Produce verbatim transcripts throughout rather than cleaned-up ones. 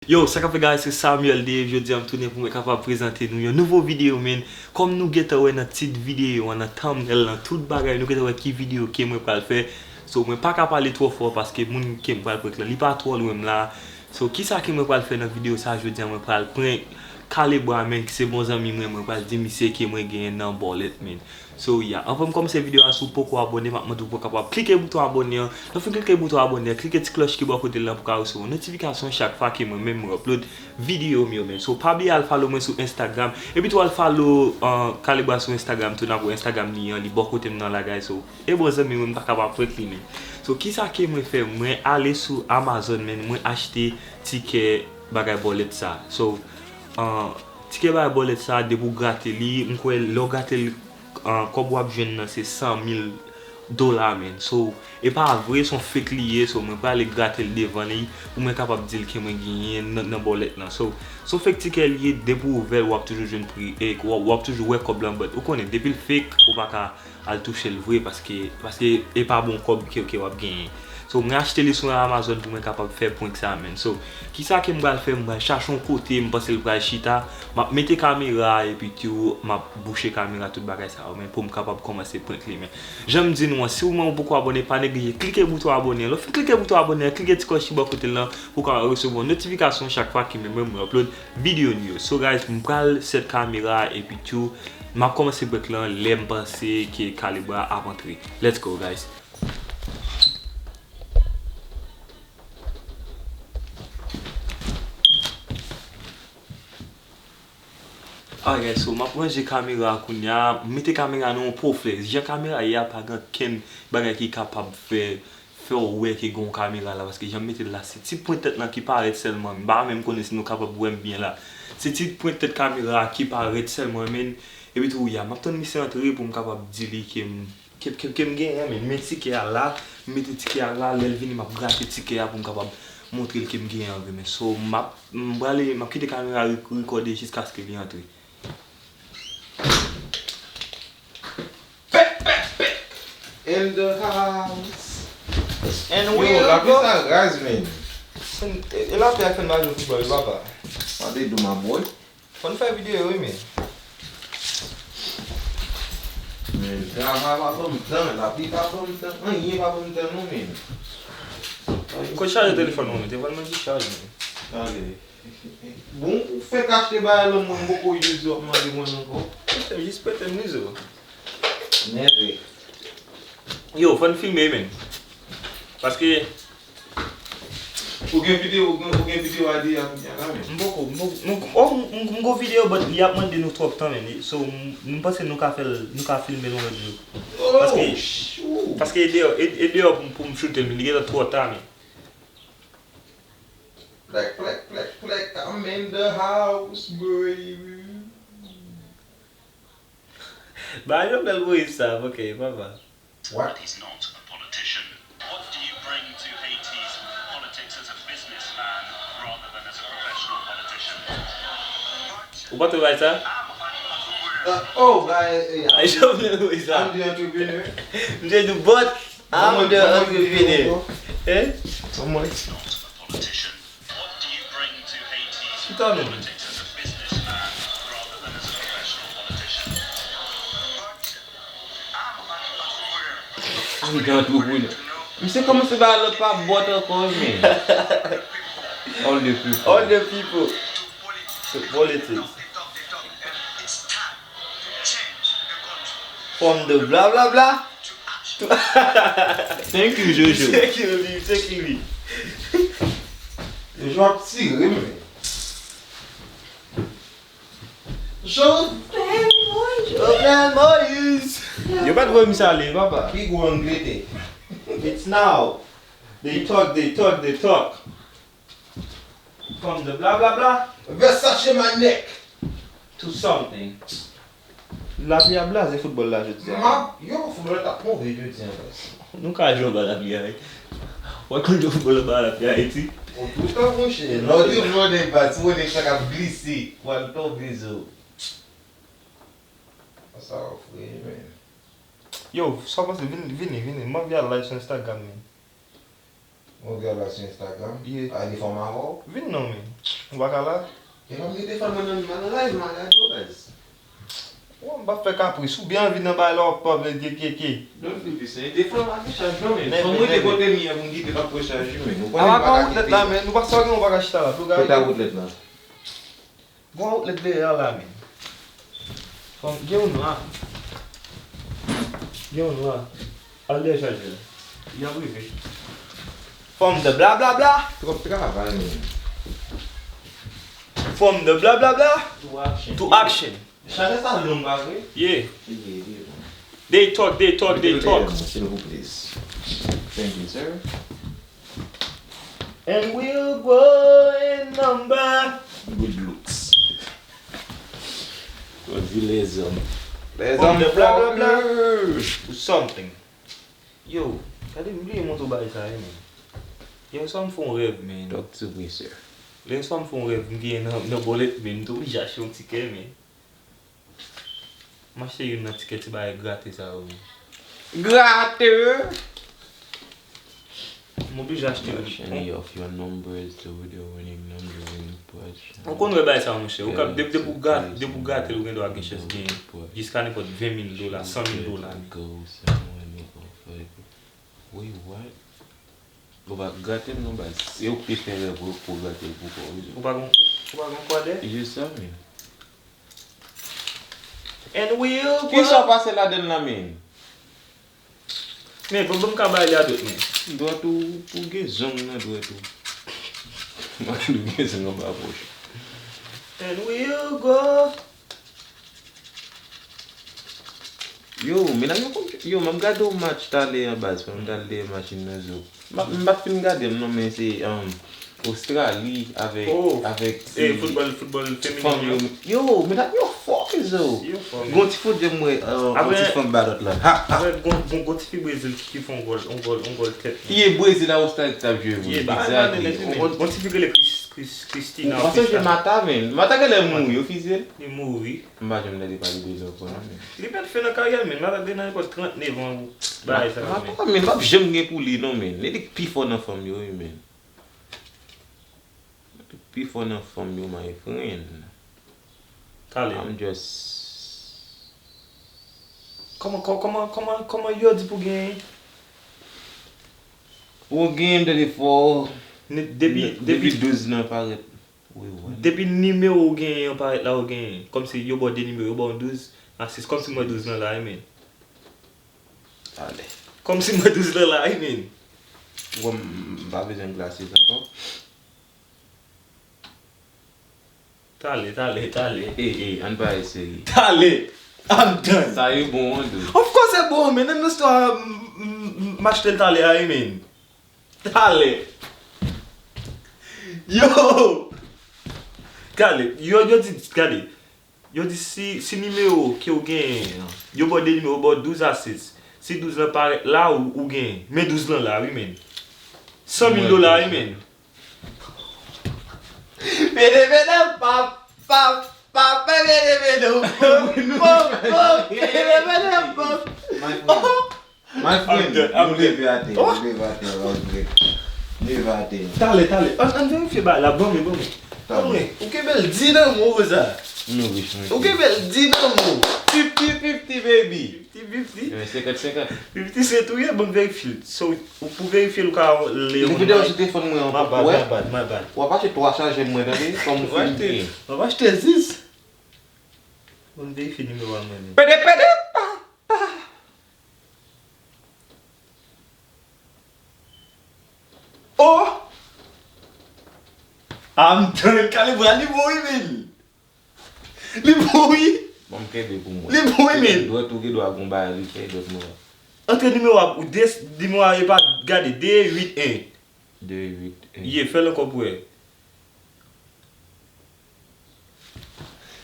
Yo, sa k ap fèt guys, se Samuel Dave. Jodi a m tounen pou mwen kapab prezante nou yon nouvo videyo, men kòm nou gentan wè nan tit videyo an, nan thumbnail lan, tout bagay, nou gentan wè ki videyo ke mwen pral fè. So, mwen pa ka pale twò fò paske moun ke m pral prank lan, li pa twò lwen m la. So, kisa ke mwen pral fè nan videyo sa jodi a? Mwen pral prank Kalebwa, men ki se bon zanmi mwen, mwen pral di misye ke mwen genyen nan bòlèt, men. So, yeah, anvan m kòmanse videyo a, si w poko abòne, m ap mande w pou w kapab klike bouton abòne an. Lè w fin klike bouton abòne an, klike ti klòch ki bò kote l lan pou w ka resevwa notifikasyon chak fwa ke mwen menm mwen upload videyo m yo, men. So, pa bliye al follow mwen sou Instagram. Epi tou al follow, uh, Kalebwa sou Instagram tou, n ap wè Instagram li an, li bò kote m nan la, guys. So, e bon zanmi mwen, m pa ka pa prank li, men. So, kisa ke mwen fè? Mwen ale sou Amazon, men, mwen achte tikè bagay bòlèt sa. So, uh, tikè bagay bòlèt sa, depi w grate li, m kwè lè w grate l, ah, kòb w ap jwenn nan se san mil dola, men. So, e pa vre, se yon fake li ye, so mwen prale grate l devan li pou mwen kapab di l ke mwen genyen nan, nan bòlèt lan. So, se yon fake tikè li ye, depi w ouvè l, w ap toujou jwenn pri, e w ap, w ap toujou wè kòb lan, but ou konnen, depi l fake, ou pa ka al touche l vre, paske, paske e pa bon kòb ke, ke w ap genyen. So, mwen achte li sou Amazon pou mwen kapab fè prank sa, men. So, kisa ke m pral fè? M pral chache yon kote, m panse l pral chita. M ap mete kamera a, epi tou, m ap bouche kamera, tout bagay sa yo, men, pou m kapab kòmanse prank li, men. Jan m di nou an, si w menm ou poko abòne, pa neglije klike bouton abòne an. Lè w fin klike bouton abòne an, klike ti klòch ki bò kote l lan pou w ka resevwa notifikasyon chak fwa ke mwen menm mwen upload videyo nou yo. So, guys, m pral set kamera a, epi tou, m ap kòmanse prank lan lè m panse ke Kalebwa ap antre. Let's go, guys. Alright, so m ap ranje kamera a kounye a. M mete kamera nan yon poflè. Jan kamera ye a pa gen okenn bagay ki kapab fè, fè w wè ke gen yon kamera la, paske jan m mete l la, se ti pwen tèt lan ki parèt sèlman. M pa menm konnen si nou kapab wè m byen la. Se ti pwen tèt kamera a ki parèt sèlman, men. Epi tou, ya, m ap tann misye antre pou m kapab di li ke m Ke, ke, ke m genyen, men, men tikè a la, m mete tikè a la, lè l vini, m ap grate tikè a pou m kapab montre l ke m genyen an vre, men. So, m ap, m prale, m ap kite kamera re-, rekòde jiskaske li antre. Pèk, pèk, pèk. In the house. And we Yo, lapli sa raz, men. E, e lapli a fè n pa jwe foutbòl, papa. What they do, my boy? Fò n fè videyo, wi, men. Men, travay pa ban m tan, lapli pa ban m tan, anyen pa ban m tan, non, men. Kot chaje telefòn mwen, men? Telefòn mwen ki chaj, men. Tande. Bon, ou fèk achte bagay lan, mwen, m poko use, w ap mande mwen ankò. Prete m, jis prete m, nizo. Nève. Yo, fò n filme, men. Paske Ou gen videyo, ou gen, ou gen videyo a di a kounye a la, men. M poko, m poko, m, oh, m, m, m gon videyo, but li ap mande nou twòp tan, men. So, m, m panse nou ka fè l, nou ka filme l yon lòt jou. Oh, paske, chou. Paske e deyò, e, e deyò pou, pou m choute l, men li gentan twò ta, men. Plèk, plèk, plèk, plèk, I'm in the house, baby. Ba yo bèl voice sa, ok, papa. What? But he's not a politician. What do you bring to Haiti's politics as a businessman rather than as a professional politician? Ou pa twouve sa? Uh, oh, ba, eh, eh, Ay, Jovenel Moïse sa. I'm the entrepreneur. M te di, but I'm the entrepreneur. Eh? Someone. He's not a politician. What do you bring to Haiti's Chita, non. Politics as a businessman rather than as a professional politician? An gen antreprener. Misye kòmanse ba lòt pa bòt ankò, men. All the people. All the people. To politics. From the blah blah blah. Thank you, Jojo. Thank you, Jojo. Jojo ap tire, men. Jovenel Moïse. Jovenel Moïse. Yo pa t voye misye ale, papa. Ki gwo Angletè? It's now. They talk, they talk, they talk. From the blah blah blah. Versace my neck. To something. Lapli a blaze foutbòl la jodi a. M ap, yo, foutbòl la t ap move jodi a, guys. Nou ka jwe anba lapli a, wi. W ap konn jwe foutbòl anba lapli a, Ayiti? O, toutan, monchè. Lè w te jwe de bat, ou wè nèg sa k ap glise, w al tonbe zo. Sa w fre, men. Yo, sa w panse? Vin, vini, vini. M anvi al live sou Instagram, men. Ou gade la sou Instagram? Yeah. A, li fòm avè w? Vin non, men. Ou pa ka la? E pa m gen telefòn mwen nan men m, al nan live, m a gade w, guys. Bon, m p ap fè kapris. Ou byen anvi nan bagay la, w ap pale de keke. Don't feel this, eh. Telefòn m a gen chaj non, men. Men, Fò m men, rete men, kote m ye pou m kite m ap pran chaj yo, men. Ou A, konnen m pa pa ka outlet kite. La, men. Nou pa sa gen, ou pa ka chita la. Pou Kote gade. Outlet la? Bon, outlet dèyè a la, men. Fòm, gen yon nwa. Gen yon nwa. Al dèyè chajè. Y ap rive. From the bla bla bla. Twòp travay, men. From the bla bla bla. To action. To action. Chajè sa long, pa vre? Yeah. Li ye, li ye bon. They talk, they talk, they talk. Silvouplè. Thank you, sir. And we'll grow in number. Good looks. Mwen di lèzòm. From the bla bla bla. Ou something. Yo, gade m bliye montre w bagay sa, men. Yon swa m fè yon rèv, men. Talk to me, sir. Yon swa m fè yon rèv, m genyen nan, nan bòlèt, men. M te oblije achte yon tikè, men. M achte youn nan tikè ti bagay grate sa yo, men. Grate! M oblije achte youn. Any of your numbers to the winning number in the pot. Ou konn wè bagay sa, monchè. Ou kab, depi, depi ou gra-, depi ou grate l, ou gen dwa gen chans genyen. Jiska nenpòt ven mil dola, san mil dola, men. Go somewhere new offer. Wait, what? Ou pa grate l non, baz. Se ou ki te fè rèv ou pou grate l pou kò w, wi. Ou pa gon, ou pa gon kwadè? Je sa, men. And we'll Kisa w grow. Pase ladann la, men? Men, bon, bon, m ka bay li a dwèt, men. Dwèt ou, ou gen zong nan dwèt ou. Mwen ou gen zong anba pòch. And we'll grow. Yo, men nan yo konn, yo, m ap gade yon match talè an, baz, fò m t al dèyè machin nan zo. M ap, m ap fin gade m non, men se, um, Ostrali avèk, Oh. avèk Eh, football, football feminin fanm yo. Yo. Yo, men dat yo fò, men zo. Yo fò, men. Gon ti foot jèm wè, uh, yon Apre, ti fanm ba lòt la. Ha, ha. Apre, gon, gon, gon ti fi Brezil ki, ki fè yon gòl, yon gòl, yon gòl tèt. Ki e Brezil a Ostrali k t ap jwe pou li. Yeah, ba, Exactly. Gon, gon ti fi ki rele Chris-, Chris-, Christina. Ou pa sonje Mata, men. Mata genlè mouri, yo fize l. Li mouri. M pa janm tande pale de li ankò non, men. Li mèt fen nan karyè, men. Mata gen nan nenpòt trant nèf an. Bagay sa, men. Mata, men, m p ap janm gen pou li non, men. Li te pi fò nan fanm yo, wi, men. Li te pi fò nan fanm yo, my friend. Talè. I'm just Kòman, kò-, kòman, kòman, kòman yo di pou gen? Pou gen m tande fò. Ni-, depi, Depi depi, douz nan parèt. Wi, wi. Depi nimewo ou genyen an parèt la, ou genyen. Kòmsi yo ba w de nimewo, yo ba w douz a sis. Kòmsi mwen douz lan la, wi, men. Talè. Kòmsi mwen douz lan la, wi, men. Ou wè m pa bezwen glasses ankò. Talè, talè, talè. Ey, ey, ann pa eseye. Talè! I'm done! Sa yo bon an tou. Of course e bon, men nan istwa m, m, m, m achte l talè a, wi, men. Talè! Yo! Talè, yo, yo di, gade, yo di si, si nimewo ke w genyen an, yo ba w de nimewo, yo ba w douz a sis. Si douz lan parèt la, ou, ou genyen. Men douz lan la, wi, men. San mil dola, wi, men. Pede, pede, pap, pap, pap, pede, pede, pop, pop, pop, pede, pede, pop. My friend, my friend, I'm done, I'm nou leve atè, Oh. nou leve atè, my friend. Leve atè. Talè, talè. Ann, ann verifye bagay la, ban mwen, ban mwen. Ban Talè. mwen. Ou kenbe l di nan mo, Rosa. Nou rich, nou Ou kenbe l di nan mo. Fifty fifty, baby. Fifty fifty. Men senkant senkant. Fifty se tou ye, ban m verifye l. So, ou pou verifye l, ou ka le Li yon videyo may. sou telefòn mwen an My poko bad, wè. My bad, my bad. W ap achte twa chajè mwen, tande, kòm ou W ap fin achte, gen. W ap achte zis. Ban m verifye nimewo a mwen menm. Pede, pede, pa, pa. Oh! I'm done, Calibra, li bon, wi, men. Li bon, wi. Bon, m kenbe pou mwen. Li bon, wi, men. Dwèt ou gen dwa gon bagay li fè, dwèt mwen. Antre nimewo a, ou de, nimewo a, e pa, gade, de uit en. De uit en. Ye, fè l ankò pou wè.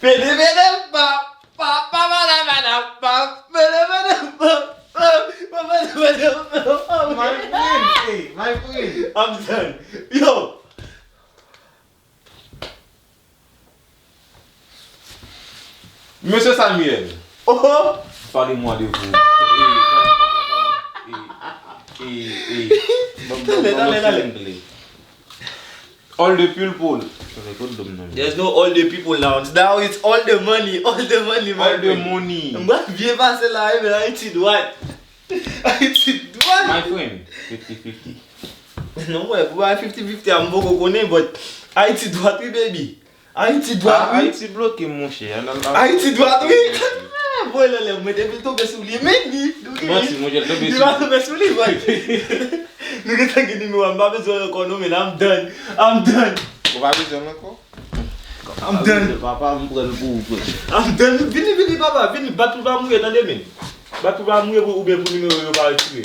Pede, pede, pa, pa, pa, pa, pa, pa, pa, pede, pede, pa, pa, pa, pede, pede, pa, pa. My friend, hey, my friend. I'm done. Yo! Monsieur Samuel, Oh! Parlez-moi de vous. Hey, hey, hey, hey. Talè, talè, talè. All the people. Sa se kot dom nan. There's no all the people now. Now it's all the money, all the money, my friend. All the money. M pral byen pase la, e, men Ayiti dwat. Ayiti dwat. My friend, fifty fifty. Non, wè, pou bay fifty fifty a, m poko konnen, but Ayiti dwat, wi, baby. Ayiti dwat, wi. Ayiti bloke, monchè. Ayiti dwat, wi. Voye l anlè, mwen te vin tonbe sou li, men li, li, li pa tonbe sou li, boy. Nou gentan gen nimewo a, m pa bezwen l ankò, non, men I'm done. I'm done. Ou pa bezwen l ankò? I'm done. Papa, m pran l pou ou, frè. I'm done. Vini, vini, papa, vini. Bat pou l pa mouri, tande, men. Bat pou l pa mouri, pou, oubyen pou nimewo yo pa retire.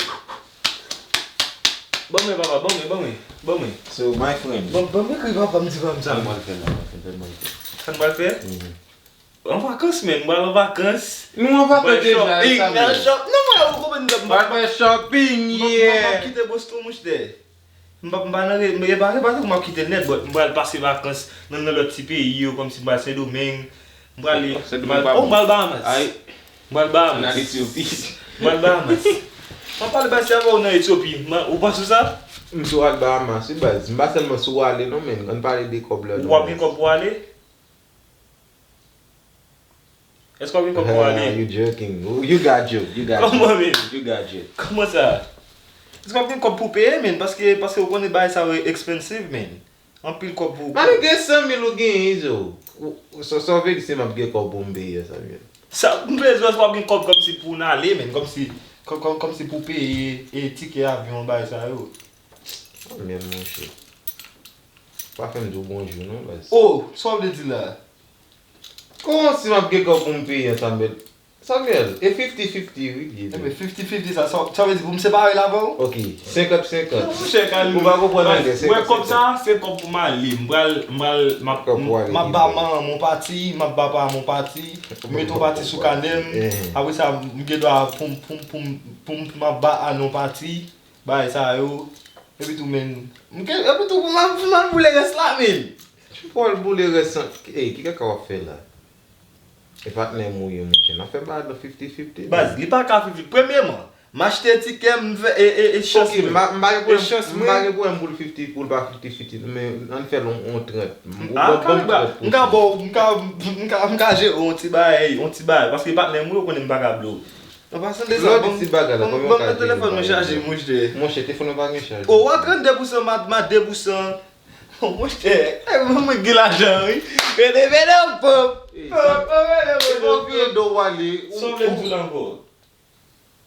Ban mwen, papa, ban mwen, ban mwen, ban mwen. So, my friend. Ban, ban mwen ekri papa m di pa m sa. Sa m pral fè la, my friend, sa m pral fè. Sa m pral fè? Mhm. An vakans, men, m pral an vakans. Nou an vakans deja, e sa, men. Nan shop. Non, mwen, ou konprann, m pral fè shopping, yeah. M ap kite Boston, monchè. M pa, m pa nan re-, m, e pa, e pa tankou m ap kite l nèt, but m pral pase vakans nan, nan lòt ti peyi yo, kòmsi m pral Sendomeng. M pral, m pral, oh, m pral Bahamas. M pral Bahamas. Nan Etyopi. M pral Bahamas. M ap pale baz avè w nan Etyopi. Ou panse sa? M sou al Bahamas, wi, baz. M pa sèlman sou ale, non, men. Ann pale de kòb la, non, baz. Ou ap gen kòb pou ale? Èske w ap gen kòb pou ale? You joking. You got joke. You got joke. Kòman, men? You got joke. Kòman sa? Èske w ap gen kòb pou peye, men? Paske, paske ou konnen bagay sa yo expensive, men. Anpil kòb pou. Mami, gen san mil ou genyen, Izo. Ou, ou, sa, sa w vle di se m ap gen kòb pou m peye, Samuel? Sa, m vle di, èske w ap gen kòb kòmsi pou n ale, men? Kòmsi, kò-, kò-, kòmsi pou peye, e, tikè avyon, bagay sa yo. Oh, men monchè. Pa fè m di w bonjou, non, baz. Oh, sa w vle di la? Kòman si m ap gen kòb pou m peye, Samuel? Samuel, e fifty fifty, wi, li ye. Ebyen, fifty fifty, sa, sa, sa vle di pou m separe l avè w? Ok, senkant senkant. Non, monchè, Kali. Ou pa konprann anglè, senkant senkant. Wè, kòb sa, se kòb pou m ale. M pral, m pral, m ap, m ap ba manman m yon pati, m ap ba papa m yon pati, m mete yon pati sou kanè m. Apre sa, m gen dwa pou m, pou m, pou m, pou m, pou m ap ba Ann yon pati, bagay sa yo. Epi tou, men, m gen, epi tou, pou m al, pou m al boule rès la, men. Ou pral boule rès lan. Ey, ki kaka w ap fè la? E patnè m ou ye, monchè. N ap fè bagay nan fifty fifty. Baz, li pa ka fifty. Premyèman, m achte tikè, m fè, e, e, e chans mwen. Ok, m pa, m pa gen pwoblèm, m pa gen pwoblèm pou l fifty, pou l pa fifty fifty, men ann fè l yon, yon trant. Ou ban, ban m trant pou sa. M ka ba w, m ka, m ka, m ka jere yon ti bagay, yon ti bagay, paske patnè m ou ye, ou konnen m pa ka blow. An pasan de sa, ban m, ban m, ban m telefòn mwen chaje, monchè. Monchè, telefòn mwen pa gen chaj. O, w a trannde pousan, m a, m a de pousan. Monchè, e, mwen, mwen gen lajan, wi. Rete, rete, pòp. Pòp, pòp, rete, pòp. Sa w vle m di w la ankò?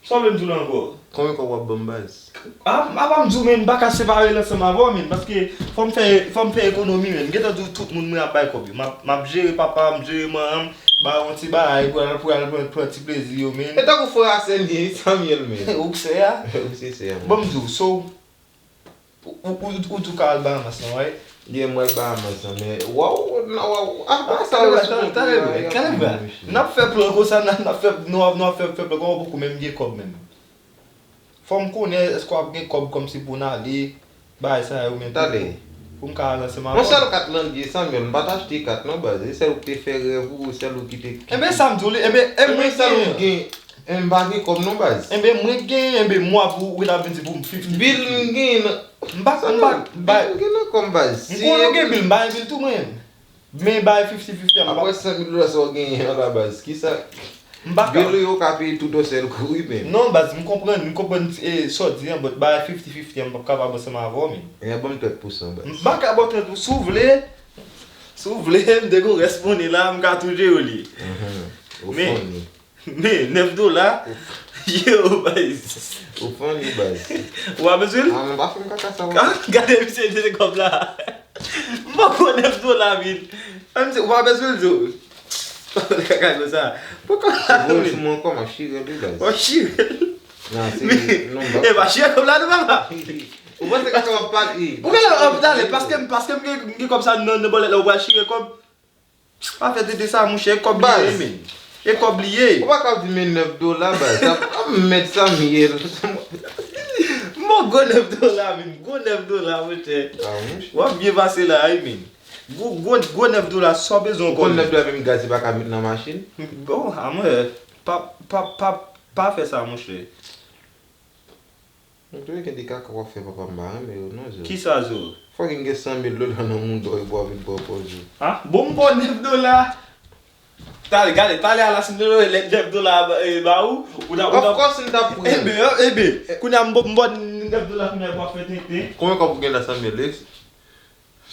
Sa w vle m di w la ankò? Konbyen kòb w ap ban m, baz? A, a pa m di w, men, m pa ka separe l ansanm avè w, men, paske fò m fè, fò m fè ekonomi, men. M gentan di w tout moun mwen ap bay kòb yo. M ap, m ap jere papa m, jere manman m, ba yo yon ti bagay pou al, pou al pran, pran ti plezi yo, men. E tankou frè a sè m ye, Samuel, men. Ou k sè a? Ou se sè a, men. Ban m di w, so, Ou, ou, ou, ou tou ka al Bahamas lan, right? Yeah, m al Bahamas lan, men, waw, nan, waw, apa sa yo sou konte la, talè, talè, n ap fè plan konsa, n ap, n ap fè, nou ap, nou ap fè, fè plan, kòman w poko menm gen kòb menm? Fò m konnen, èske w ap gen kòb kòmsi pou n ale, bagay sa yo menm, pou, pou m ka al ansanm avè w? Yon sèl kat lan ye, Samuel, m pa t achte kat non, baz, e sèl ou ki te fè rèv ou, sèl ou ki te, ki te. Enben, sa m di w, li, enben, enben, sèl ou gen. E m pa gen kòb non, baz. Enben, mwen gen, enben, mwa pou ou, ou ta vin di pou m fifty fifty. Bil m gen nan. M pa, m pa, m pa. Bil m gen nan kò m, baz. M konnen w gen bil, m pa gen bil tou mwen. Men bay fifty fifty a, m pa. Apre senk mil dola sa w genyen an la, baz, kisa? M pa ka. Bil ou yo ka peye tout yon sèl kou, wi, men. Non, baz, m konprann, m konprann, e, sa w di an, but bay fifty fifty a, m p ap kapab ansanm avè w, men. E ban m trant pousan, baz. M pa ka ba w trant pou, si w vle, si w vle, m te gon rès monnen la, m ka tou jere w li. Mhm. Ou funny. Men, nèf dola. Yo, baz. Ou funny, baz. Ou pa bezwen l? Ah, non, pa fè m kaka sa, wa. Gade misye jete kòb la. M poko nèf dola, min. An misye, ou pa bezwen l, zo. Kaka konsa. Poko la, ou voye l sou mwen ankò, m ap chire l, wi, baz. W ap chire l? Non, se, non, m pa. E pa chire kòb la, non, papa. Ou panse kaka w ap pale? Ou genlè ap pale, paske, paske m gen, m gen kòb sa nan, nan bòlèt la, ou pral chire kòb. Pa fè tete sa, monchè, e kòb li ye, men. E kòb li ye. Ou pa ka di men nèf dola, baz. Sa, a mèd sa m ye. M bon gwo nèf dola, men. Gwo nèf dola, monchè. Ah, monchè. W ap byen pase la, wi, men. Gwo, gwo, gwo nèf dola, sa w bezwen ankò, men. Ou konn nèf dola menm gaz li pa ka met nan machin? Bon, a mwen, pa, pa, pa, pa fè sa, monchè. Mwen tou gen de kaka w ap fè papa m pa renmen yo non zo. Ki sa zo? Fòk gen san mil dola nan moun dò yo pou w vin pran pòz yo. Ha? Bon m ba w nèf dola. Talè, gade, talè a la si m te nèf dola ba ou, ou ta ou ta. Of course m t ap pran. Ebe, ebe, kounye a m ba w nèf dola kounye a pou w ap fè tenten. Konbyen kòb ou gen la san mil?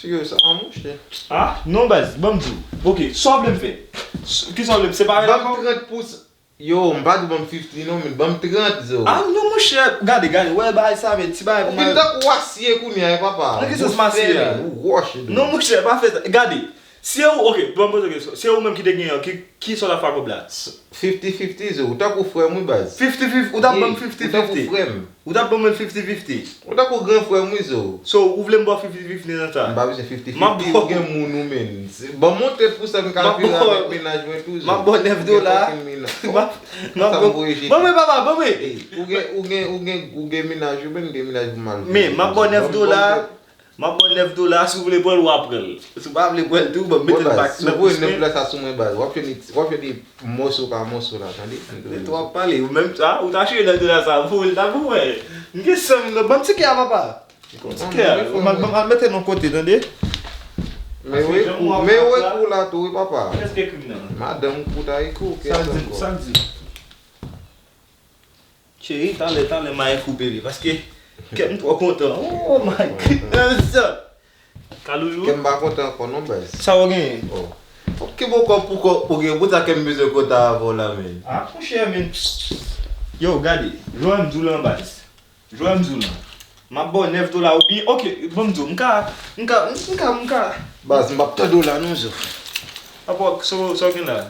Figi w sa an monchè. Ah, non baz, ban m di w. Ok, sa w vle m fè? Kisa w vle m separe l avè w? Ban m trant pou Yo, m pa di w ban m fifti non, men ban m trant zo. Ah non monchè, gade, gade, wè bagay sa men, ti bagay pou mal. Ou fin tankou w asiye kounye a wi papa. Nan ki sans m asiye a? Ou wòch do. Non monchè, pa fè sa. Gade, si se ou, ok, ban m poze w kesyon. Si se ou menm ki te genyen an, ki, kisa w t ap fè ak kòb la? Fifti fifti zo, ou tankou frè m wi baz. Fifti fifti, ou t ap ban m fifti fifti? Ou t ap ban mwen fifty fifty? Ou tankou gran frè m wi zo. So, ou vle m ba w fifty fifty nan sa? M pa bezwen fifty fifty, ou gen moun ou men. Ban m yon tèt pou sa m kalkile avèk mennaj mwen tou zo. M ap ba w nèf dola. M ap ba w. Ban mwen papa, ban mwen. Ou gen, ou gen, ou gen, ou gen mennaj ou men, m gen mennaj pou m al viv. Men, m ap ba w nèf dola. M ap ba w nèf dola, si w vle pran l, w a pran l. Si w pa vle pran l tou, ban m mete l back nan pous men. Bon baz, si w voye nèf dola sa sou mwen baz, w ap fè li, w ap fè li mòso pa mòso la, tande? Tèt w ap pale, ou menm sa, ou ta chire nèf dola sa pou ou, l ta pou mwen. M gen san mil dola, ban m ti kè a papa. Ban m ti kè a, m al mete l yon kote, tande? Men w e kou, men w e kou la tou wi papa. Kiyès ki ekri m nan? Madanm ou ta ekri w kiyès ankò? Sa l di m, sa l di m? Cheri, talè, talè m a ekri w bebe, paske kè m twò kontan. Oh my goodness! Kaloulou? Kè m pa kontan ankò non baz. Sa w genyen? Oh. Fòk ke bon kòb pou kò, ou gen pou sa kè m bezwen kontan avè w la men. Ah, monchè men. Yo, gade, jwè m di w lan baz. Jwè m di w lan. M ap ba w nèf dola oubyen, ok, ban m di w, m ka, m ka, m ka, m ka. Baz, m p ap tande w la non zo. Apa, sa w gen la?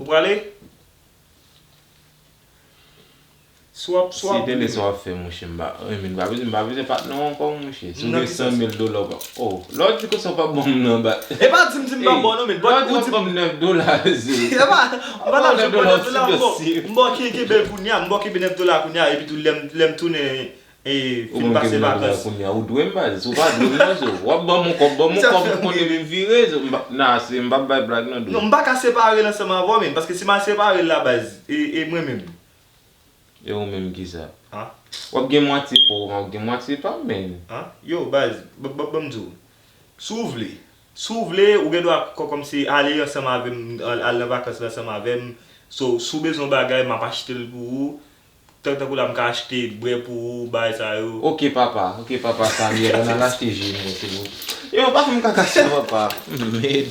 Ou prale? Si w ap, si w ap. Se tele sa w ap fè monchè, m pa, men m pa bezwen, m pa bezwen patnè w ankò monchè. Si w gen san mil dola w pa, oh, lè w di konsa w p ap ban m nan ba. E pa di m di m p ap ba w non men, but ou di m. Lè w di w ap ban m nèf dola, se. E pa, m pa t ap jwenn nèf dola ankò. M ba w kenbe l kounye a, m ba w kenbe nèf dola kounye a, epi tou lè m, lè m tounen. E, fin pase vakans. Ou dwe m baz, ou pa dwe m nan zo. W ap ban m yon kòb, ban m yon kòb, m konnen vin vire zo. M pa, nan, se, m p ap bay blag nan do. Non, m pa ka separe l ansanm avè w, men, paske si m al separe l la baz, e, e mwen menm. E ou menm kisa? Ha? W ap gen mwatye pa w, m ap gen mwatye pa m, men. Ha? Yo, baz, ban, ban, ban m di w. Si w vle, si w vle, ou gen dwa kò, kòmsi ale ansanm avè m, al, al nan vakans la ansanm avè m. So, si w bezwen yon bagay, m ap achte l pou ou. Tan, tankou la m ka achte bwè pou ou, bagay sa yo. Ok papa, ok papa Samuel, ann al achte ji mwen silvouplè. Yo, pa fè m kaka sa papa. Mèd.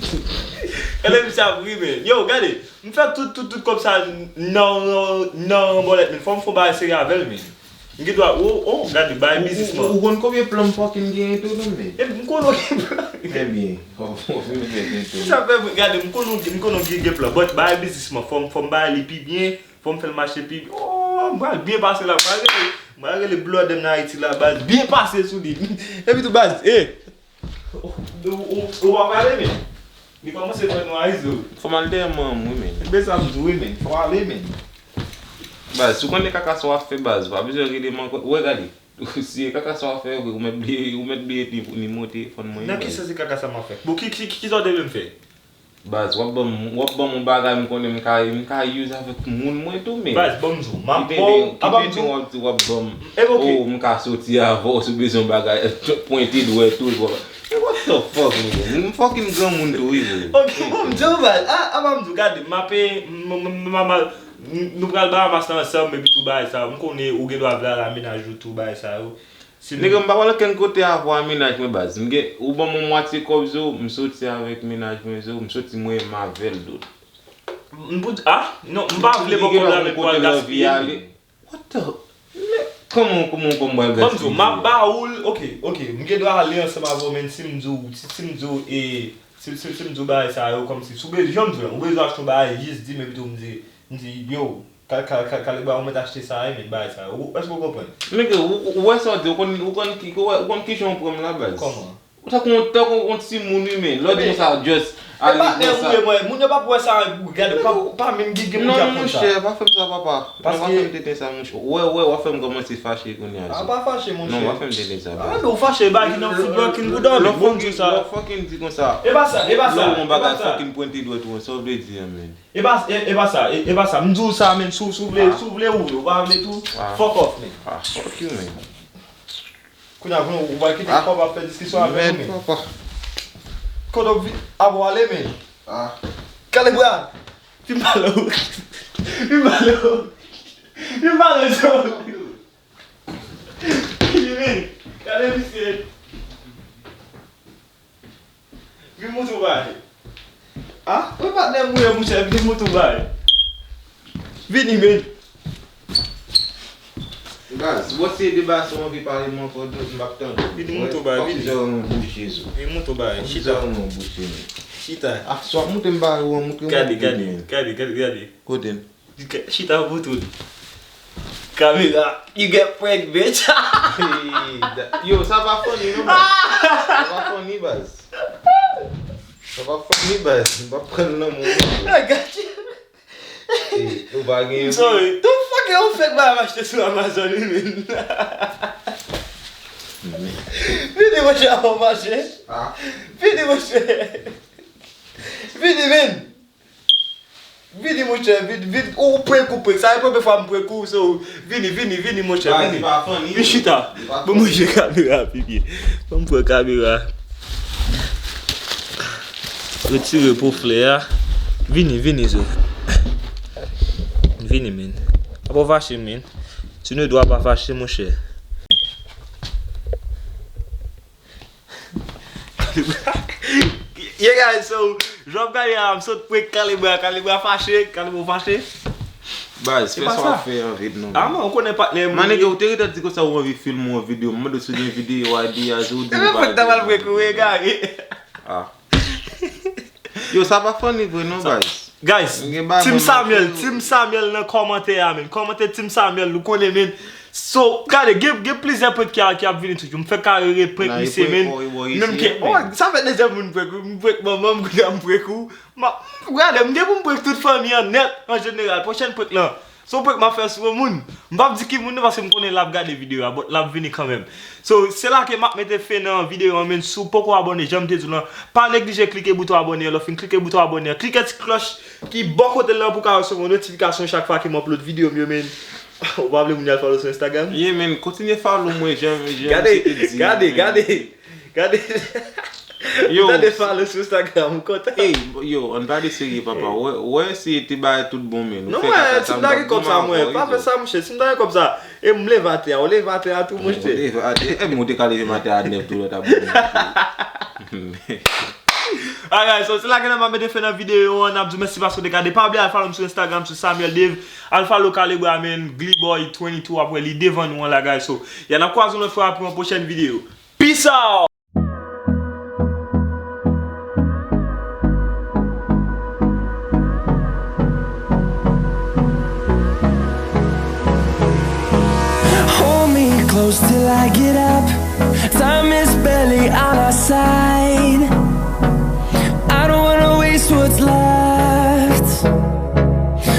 Gade misye ap ri men. Yo, gade, m fè tout, tout, tout kòb sa nan, nan bòlèt men. Fò m fè yon bagay serye avè l men. M gen dwa, oh, oh, gade, bagay biznis man. Ou, ou, ou konn konbyen plan m fucking genyen tou non men? E m konn ou gen plan. Ebyen, fò, fò w fin mete gen tou. Sa fè, gade, m konn ou, m konn ou gen, gen plan. But bagay biznis man, fò m, fò m bay li pi byen. Fò m fè l mache pi. Oh, m pral byen pase la. M pral rele, m pral rele Blood M nan Ayiti la, baz. Byen pase sou li. Epi tou, baz, eh! Ou, ou, ou pa prale, men? Li kòmanse fè nwa, izo. Fò m al dèyè manman m, wi, men. Ebyen sa m di w, wi, men. Fò w ale, men. Baz, si w konnen kaka sa w ap fè, baz, ou pa bezwen rele m ankò. Ou wè, gade. Si e kaka sa w ap fè vre, ou mèt bliye, ou mèt bliye ni, nimewo telefòn mwen, wi, baz. Nan ki sans e kaka sa m ap fè? Bon, ki, ki, ki, kisa w te vle m fè? Baz, w ap ban m, w ap ban m yon bagay m konnen m ka, m ka use avèk moun mwen tou, men. Baz, ban m di w, m ap ba w, a, ban m di w. Ki tenten w ap di w ap ban m, oh, m ka soti avè w si w bezwen yon bagay, pwente dwèt ou, bò. Men what the fuck, nigga? M fucking granmoun tou, wi, bro. Ok, ban m di w, baz, a, a, ban m di w, gade, m ape, m, m, m, m, m, nou pral Bahamas la ansanm, epi tou bagay sa, m konnen ou gen dwa vle al a mennaj ou tou, bagay sa yo. Nigga, m pa pral okenn kote avè w a mennaj mwen baz. M gen, ou ban m yon mwatye kòb zo, m soti avèk mennaj mwen zo, m soti mwen menm avè l dot. M pou di, ah, non, m pa vle pran kòb la avèk pou al gaspiye. What the? Men, kòman, kòman, kòman m pral gaspiye? Ban m di w, m ap ba ou l, ok, ok, m gen dwa ale ansanm avè w, men si m di w, si, si m di w, e, si, si, si m di w bagay sa yo, kòmsi, si w bezwen, jan m di w la, ou bezwen achte yon bagay, jis di m, epi tou m di, m di, yo, Ka, ka, ka, kalibwa ou mèt achte sa wi men, bagay sa yo. Ou, èske w konprann? Nèg yo, ou, ou, ou wè sa w di, ou konn, ou konn ki, ou wè, ou konn kijan w pran m la baz. Kòman? Tankou, tankou yon timoun wi, men. Lè w di konsa, just ale konsa. Moun yo p ap wè sa, gade, pa, pa menm gen, gen moun ki ap konn sa. Non, monchè, pa fè m sa, papa. Non, pa fè m tenten sa, monchè. Wè, wè, w ap fè m kòmanse fache kounye a. A, pa fache, monchè. Non, pa fè m tenten sa, baz. A, men w fache, bagay ki nan fout rankin pou dòmi. Lè w fucking, lè w fucking di konsa. E pa sa, e pa sa. Lè w wè yon bagay fucking pwente dwèt ou, sa w vle di an, men. E pa, e, e pa sa, e, e pa sa. M di w sa, men, si w, si w vle, si w vle, ou vle. Ou pa vle tou, fuck off, men. Ah, fuck you, man. Kounye a, kounye a, ou pral kite kòb ap fè diskisyon avè m, men. Mèd, papa. Kote w vi-, ap w ale, men. Ah. Kalibwa! Vin pale w. Vin pale w. Vin pale w, Joe. Vini, men. Gade misye. Vin montre w bagay. Ah, wè patnè m ou ye, monchè, vin montre w bagay. Vini, men. Baz, bon, si e de baz ou anvi pale m ankò, m p ap tande w. Vin montre w bagay, vini. Kòmsi sa w nan bouch Jezi. Vin montre w bagay, chita. Kòmsi sa w nan bouch Jezi. Chita. Ah, si w ap montre m bagay ou an, montre m yon kote, men. Gade, gade, gade, gade, gade. Kote l? Chita pou tout. Kamera, you get prank, bitch. Hey, da-, yo, sa pa funny, non, baz. Sa pa funny, baz. Sa pa funny, baz. M p ap pran l nan men w, non. I got you. Hey, ou pa gen. I'm sorry. The fuck, yo, fèk ba m achte sou Amazon, wi, men. Vini, monchè, avan mache. Ah. Vini, monchè. Vini, men. Vini, monchè, vini, vini. Ou prank, ou prank. Sa e premye fwa m prank ou, so, vini, vini, vini, monchè, vini. Vin chita. Bon, monchè, kamera pi byen. Ban m pran kamera. Retire po flè a. Vini, vini, zo. Vini, men. Apa w fache, men. Tu ne dois pas fâcher, monchè. Yeah, guys, so, jan w ap gade a, m sot prank Kalibwa, Kalibwa fache, Kalibwa fache. Baz, fè sa w ap fè an ret non. Ah, man, ou konnen patnè m. Man, nèg, ou te ret ap di konsa ou anvi filme yon videyo. M mande w si w gen videyo, ideas, ou di ou pa gen. Epi fòk ta pral prank ou, egare. Ah. Yo, sa pa funny vre non, baz. Guys, Team Samuel, Team Samuel nan kòmantè a, men. Kòmantè Team Samuel, ou konnen, men. So, gade, gen, gen plizyè prank ki a, ki ap vini toujou. M fèk ka rere prank misye, men. Menm ke, oh, sa fè dezyèm moun prank ou. M prank manman m, kounye a m prank ou. Ma, gade, m gen pou m prank tout fanmi an nèt, an jeneral. Pwochèn prank lan. Se yon prank m ap fè sou yon moun. M p ap di ki moun non, paske m konnen l ap gade videyo a, but l ap vini kanmenm. So, se la ke m ap mete fen nan videyo an, men si w poko abòne, jan m te di w lan, pa neglije klike bouton abòne an, lè w fin klike bouton abòne an, klike ti klòch ki bò kote l lan pou w ka resevwa notifikasyon chak fwa ke m upload videyo m yo, men. Ou pa vle moun yo al follow sou Instagram? Yeah, men, kontinye follow mwen, jan, jan misye te di, gade, gade. Gade. Yo. Gade follow sou Instagram, ou kontan? Ey, yo, ann pale serye, papa. Wè, wè, si te bay tout bon, men. Non, mwen, si m ta gen kòb sa, mwen, pa fè sa, monchè. Si m ta gen kòb sa, e m leve atè a, ou leve atè a tou, monchè. Ou leve atè, e m ou te ka leve m atè a nèf tou, lè w t ap bon, monchè. Alright, so, se la ke n ap mete fen nan videyo an, n ap di w mèsi paske w te gade. Pa bliye al follow m sou Instagram, sou Samuel Dave. Al follow Kalibwa, men, Gliboy twenty-two, apre li devan nou an la, guys. So, yeah, n ap kwaze yon lòt fwa pou yon pwochèn videyo. Peace out! Hold me close till I get up. Time is barely on our side. I don't wanna waste what's left.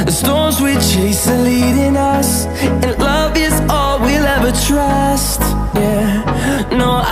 The storms we chase are leading us, and love is all we'll ever trust. Yeah, no,